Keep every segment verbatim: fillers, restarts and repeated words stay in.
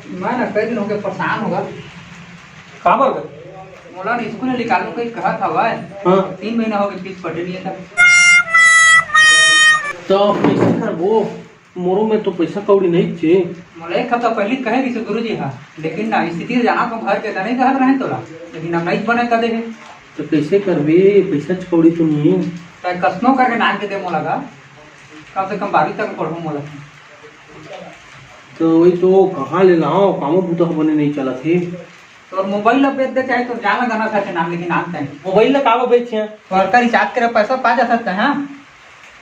मैं ना कई दिन होगे परेशान होगा। काबर गा? मोला ना स्कूल ले निकालू कहीं कहत हवय। हाँ। तीन महीना होगे, फीस पटे नहीं है। तो कैसे करबो? मोरो में तो पैसा कौड़ी नहीं चे। मोला एक हफ्ता पहले कहे रहिस गुरुजी हा, लेकिन ना स्थिति जाना तो घर के नहीं कहत रहे तोला, लेकिन अब नहीं बने कदे है। तो कैसे करबे? पैसा कौड़ी तो नहीं है। तो कसनो करके नान के दे मोला गा, कम से कम बारहवीं तक पढ़ू मोला। तो वही तो, कहाँ ले लाओ, कामो बूता बने नहीं चलत हे। तोर मोबाइल ला बेच दे, चाहे तोर जान ला गना था के नाम, लेकिन आन तय। मोबाइल ला काबर बेचे? तोर का रिचार्ज करे पैसा पा जा सकता है,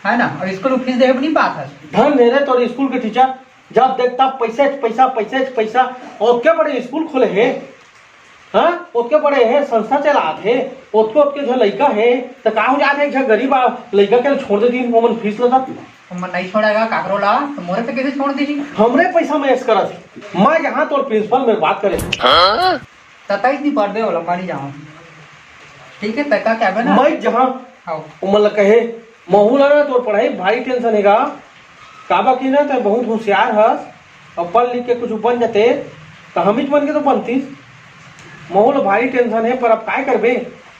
है ना? और स्कूल फीस दे नहीं पास है। धन दे रे तोर स्कूल के टीचर, जब देख तब पैसे च पैसा, पैसे च पैसा। और के बड़े स्कूल खोले हे, हाँ? ओतके बड़े हे, संस्था चलात हे, ओतके, ओतके झन लइका हे, त का हो जात हे, एक झन गरीब आ, लइका के छोड़ देती, ओमन फीस लेता। हमन नहीं छोड़ेगा काकरो ला, तो मोरे पे कैसे छोड़ दीजिए? हमरे पैसा में ऐश करत हे। मैं यहाँ तोर प्रिंसिपल में बात करे। ततई नहीं पढ़ दे वाला, पानी जाओ। ठीक है, तका क्या बना? मैं जहाँ हाँ। ओमन ला कहे, महू ला ना तोर पढ़ाई भारी टेंशन हे गा। काबर कि ना, तैं बहुत होशियार हस, अब पढ़ लिख के कुछ बन जाते, त हमीच मन के तो बनतीस। महू ला भारी टेंशन हे, पर अब काय करबे,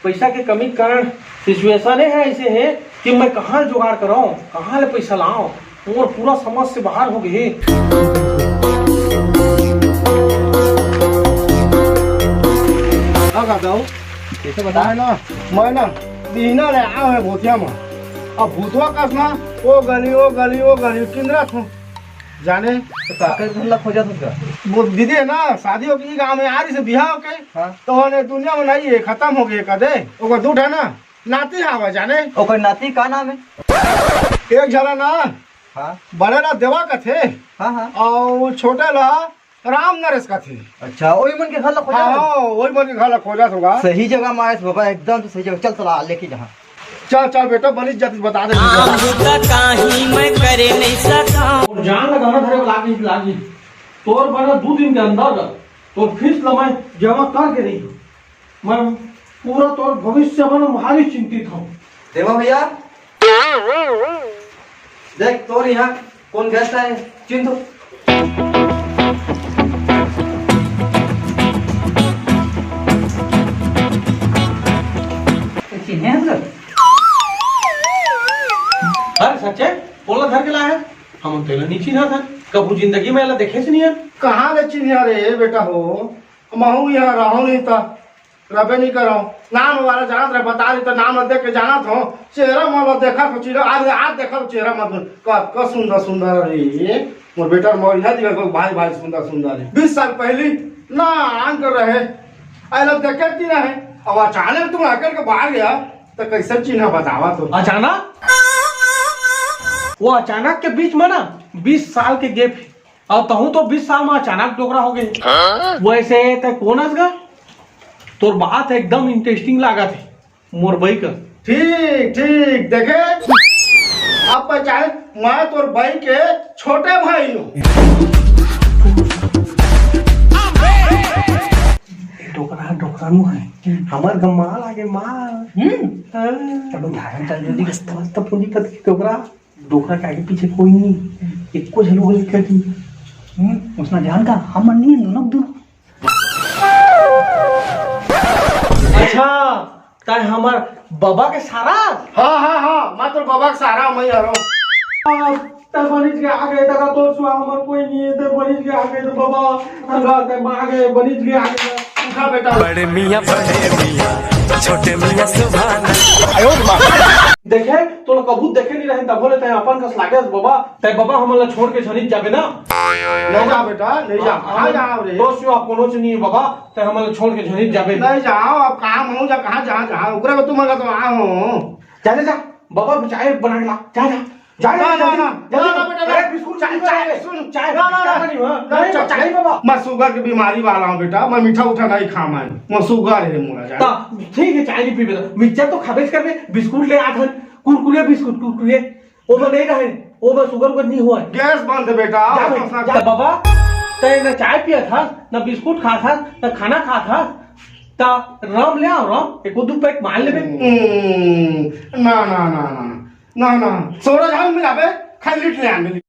पैसा के कमी के कारण सिचुएशन हे ऐसे हे कि मैं कहाँ ले जुगाड़ करौं, कहाँ ले पैसा लाऊं, मोर पूरा समझ से बाहर हो गए। का कहता हूँ? कैसे बता? मैं ना, मैं ना, दीना ले आया है भूतिया में। अब भूतवा कस ना, ओ गली, ओ गली, ओ गली, किंदरा थू। जाने? तो काकर घर ला खोजा तुमका? वो दीदी है ना, शादी हो गई गाँव में, आ रही से बिहाव के। हाँ। तो होने दुनिया में नहीं है, खत्म हो गए कदे। ओकर दू ठा ना, नाती आवा जाने। ओकर नाती का नाम है? एक झला ना, हाँ। बड़े ला देवा कथे। हाँ, हाँ। और छोटे ला राम नरेश कथे। अच्छा, वही मन के घर ला खोजा हाँ, था? हाँ, वही मन के घर ला खोजा था। सही जगह में आयस बाबा, एकदम से सही जगह। चल, चला, लेके जहाँ। चल, चल बेटा, बनी जाती बता दे। आम का काही मैं करे नहीं सका। और जान लगा ना, धरे लागी, लागी। तोर बना दो दिन के अंदर तोर फीस ला मैं जमा करके रही हूँ। मैं पूरा तोर भविष्य बर भारी चिंतित हूँ। देवा भैया, देख तोर यहाँ कौन गेस्ट आए, चिन तो। चिन्हे हम लोग? अरे सच्चे, बोला धर के लाया है। हम तेला नहीं चिन्हा था, कभू जिंदगी में एला देखे से नहीं है। कहाँ ले चिन्हा रे बेटा हो, महू यहाँ रहूं नहीं था। रबे नहीं करो। नाम वाला जानत रहे, बता रही तो नाम ला देख के जानत हो। चेहरा मन ला देखा तो चेहरा, आज, आज देखा तो चेहरा मत। का, का सुंदर, सुंदर रे। मोर बेटा मोर यहाँ दिखा को भाई, भाई सुंदर, सुंदर है। बीस साल पहली ना आन कर रहे। अरे देखे की रहे। अब अचानक तुम आकर के बाहर गया, तो कैसे चिन्ह बतावा तो? अचानक? वो अचानक के बीच में ना बीस साल के गैप है। अब तहूं तो बीस साल में अचानक डोकरा हो गए। वैसे तै कोन अस गा? तोर बात एकदम इंटरेस्टिंग लागत है, मोर बई का। ठीक, ठीक, देखे? अब पहचाने, मैं तोर बई के छोटे भाई हूँ। डोकरा, डोकरा नु है। हमार गम्मा लागे माल। हम्म। हाँ। तब उदाहरण चल जल्दी। मस्त, मस्त पूंजीपति के डोकरा। डोकरा के आगे पीछे कोई नहीं, एको झन ओला दिखत नहीं। हम्म, उसना जान का, हमन नहीं है, दोनों, दोनों। अच्छा, तै हमर बबा के सारा? हाँ, हाँ, हाँ, मैं तोर बबा के सारा, मैं हरो। तै बनिच के आगे, तका तोर सुआ हमर कोई नहीं है, तै बनिच के आगे, तो बबा, तंगा, तै माँ आगे, बनिच के आगे। उठा बेटा। बड़े मियाँ, बड़े मियाँ, छोटे मियाँ सुभान। देखे, तोला कभू देखे नहीं रहे, तभो ले तै अपन कस लागेस बबा। तै बबा हमन ला छोड़ के झनिक जाबे ना। नहीं जा बेटा, नहीं जा। हाँ, कहाँ हाँ, जाओ रे? दोस्त यो आप कोनो च नहीं है बबा, तै हमन ला छोड़ के झनिक जाबे। नहीं जाओ, अब काम हो जा, कहाँ जा, जा, ओकरे में तुम लगा तो आओ। जा, जा, जा, बबा चाय बना के ला, जा, जा, जा, ना, जा, ना, जल्दी, ना, जल्दी। ना, ना, बेटा, अरे, ना। बिस्कुट, चाय, चाय, चाय, सुन। चाय, ना, ना, चाय ना। बनी, हाँ। ना, नहीं, चाय, चाय, बाबा। मैं शुगर के बीमारी वाला हूँ बेटा, मैं मीठा उठा नहीं खा मैं, मैं शुगर है मोला, जाने। ता, ठीक है, चाय नहीं पीबे, मिक्सचर तो खाबेच करबे, बिस्कुट ले आत हन, कुरकुरे बिस्कुट, कुरकुरे। ओमा नहीं रहे, ओमा शुगर उगर नहीं होय। गैस बंद है बेटा। जा बे, जा। बाबा, तै ना चाय पियत हस, ना बिस्कुट खात हस, ना खाना खात हस, ता रम ले आओ, रम, एको दू पैक मार लेबे। हम्म, ना, ना, ना, ना, ना, ना, सोडा झाल मिलाबे, खाली लीट ले आन दे।